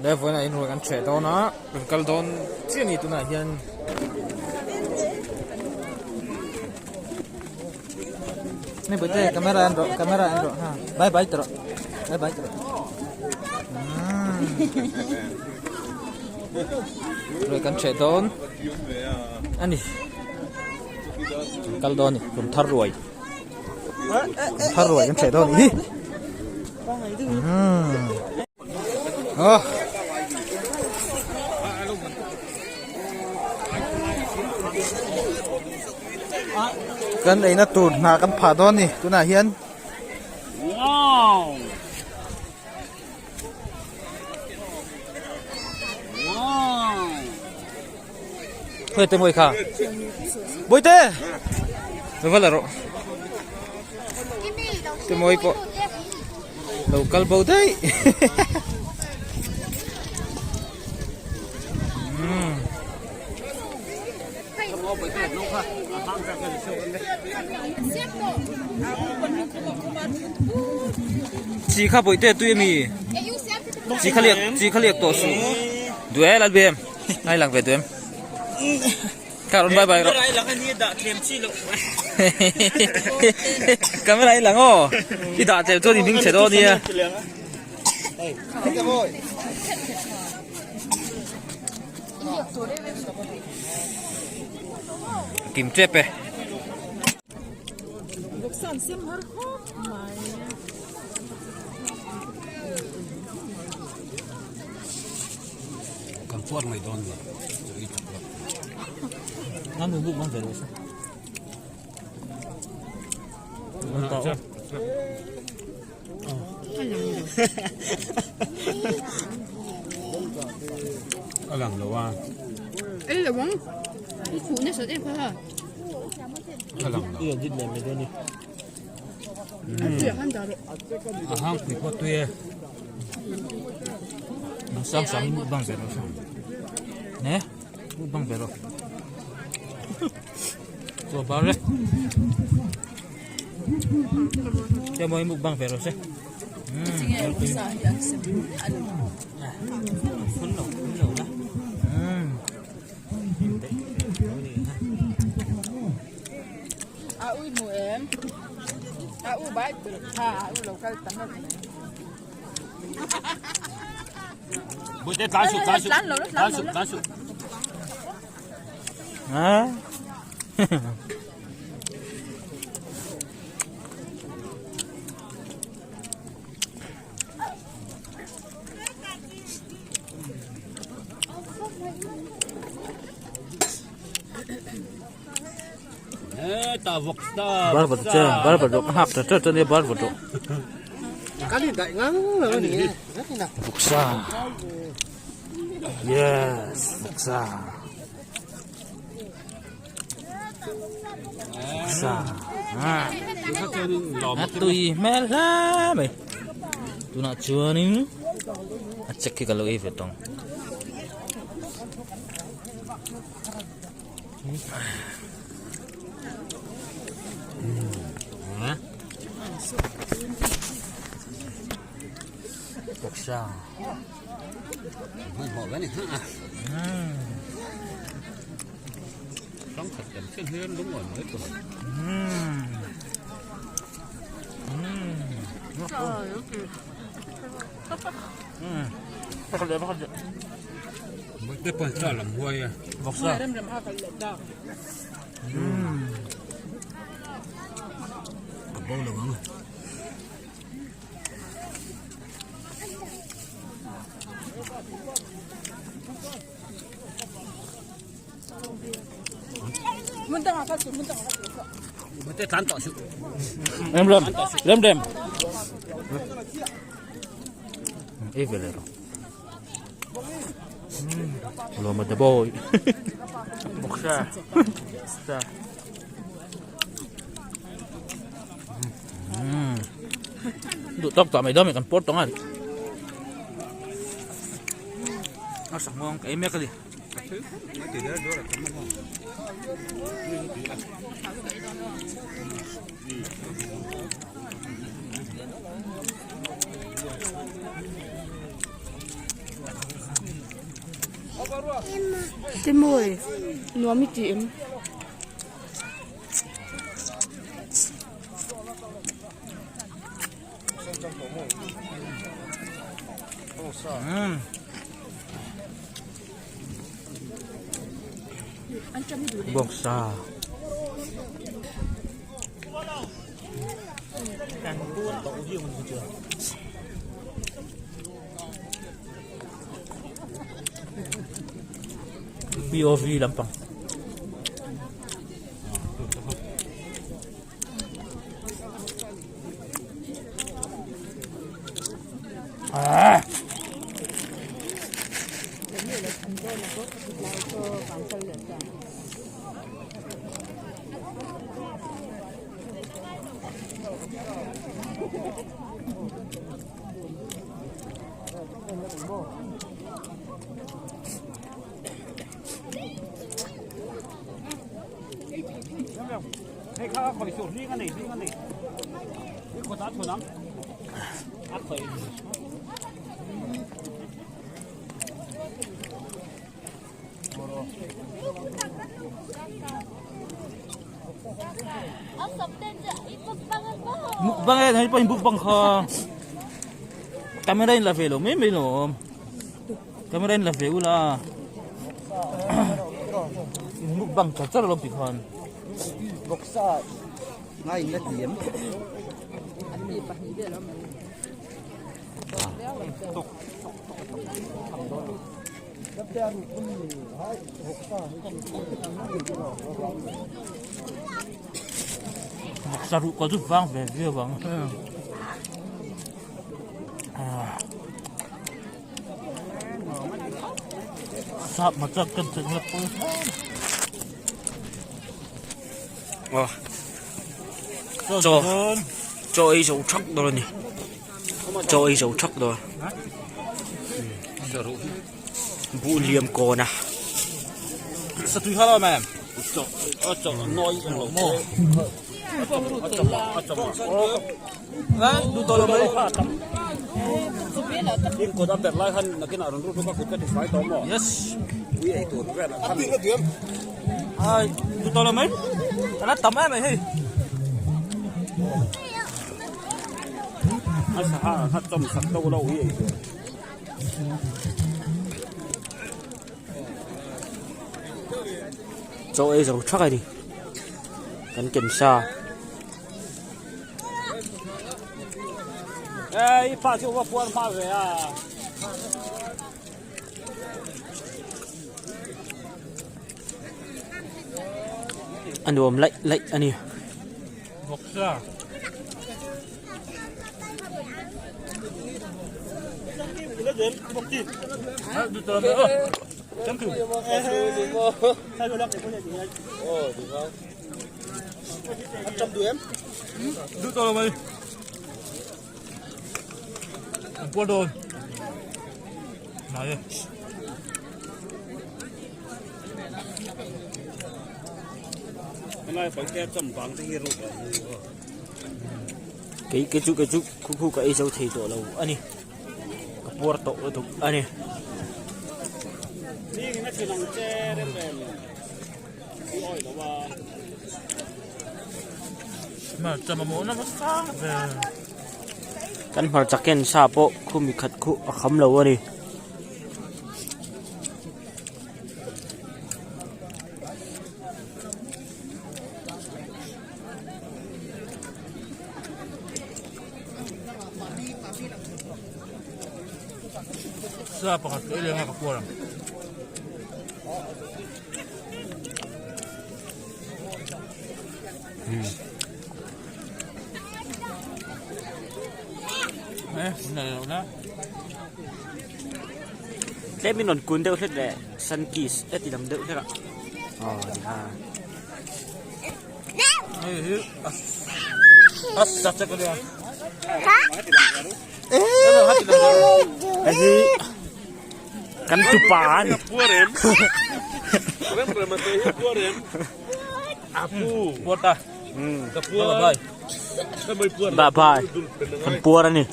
Le vawiinah in ruai kan ṭheh dawn a kan kal dawn chiah a ni tunah hian. Ni bute camera en rawh camera en rawh ha bye bye ti rawh bye bye ti rawh ruai kan ṭheh dawn a ni kan kal dawn a ni kum thar ruai kum thar ruai kan ṭheh dawn a ni hi. Kan eina tur hna kan phah dawn a ni tunah hian Khawi te mawi kha Bawihte va la rawh te mawi pawh lo kal bo daih Chi kha bawihte tui a mi chi kha liak chi kha liak tawh suh duh e lalbem ngai lang ve duh em kha rawn bye bye rawh camera i lang aw i dah tlem chuan i hming chhe dawn nia. Kim tep e. Kan puar mai dawn ni chu i tak lo. Nan nu buk man ve lo sa. A lang lo a. Ei lo ang. I khuh nasa em kha ha. A lang lo. I edit leh mai dawn ni. A tui ah khan dah rawh. A hang pui pawh tui e. Nang sang sang in mukbang ve rawh sa. Ne? Mukbang ve rawh. Chaw bar e. Cho moi mukbang ve rawh se. A ui hmu em? A u bai tha a u lo kal tam lo. Bute tlan suh tlan suh tlan suh tlan suh. Ha? Bar vật che bar vật ka hak ta ta ne bar vật Vawksa yes vawksa vawksa a tui hmel hle mai tunah chuanin a check hi ka lo ei ve tawng. Vawksa. Vawksa. Rem rem rem rem. Ei ve le rawh. Lawma the boy. Vawksa. Sa. Duh tawk tawh mai dawn mai kan pawr tawng a a sanghawng ka ei mek a ni. Timawi nuam i tih em? Bawngsa. POV lampang. Ah. Mukbang e hei pawhin mukbang kha camera in la ve lo mai mai lo camera in la ve ula in mukbang char char alawm tikhan. Vawksa ruh ka zut vang ve viau ang. Sap ma chak kan chak lak pawh. Aw. Chaw chaw ei zo thak dawn a ni. Chaw ei zo thak dawn. Buh liam kawn a. Satui kha lo em? Chaw chaw nawi ang lo maw? Duh tawh lo mai. Yes. Ai, duh tawh lo mai. Ala tam em mai hei. Chaw ei zo thak a ni kan ken sa. A nuam laih laih a ni. Kei kei chu kei chu khu khu ka ei zo thei tawh lo a ni ka puar tawh lutuk a ni. Kan hmarcha ken sa pawh khumi khat khu a kham lo a ni. Sa pakhat ka ei leh anga ka puar ang. Tlem in rawn kun deuh hlet leh sun kiss e ti lam deuh hlek a aw ti kha. Hei hi kan tupa a ni. Bye bye kan puar a ni.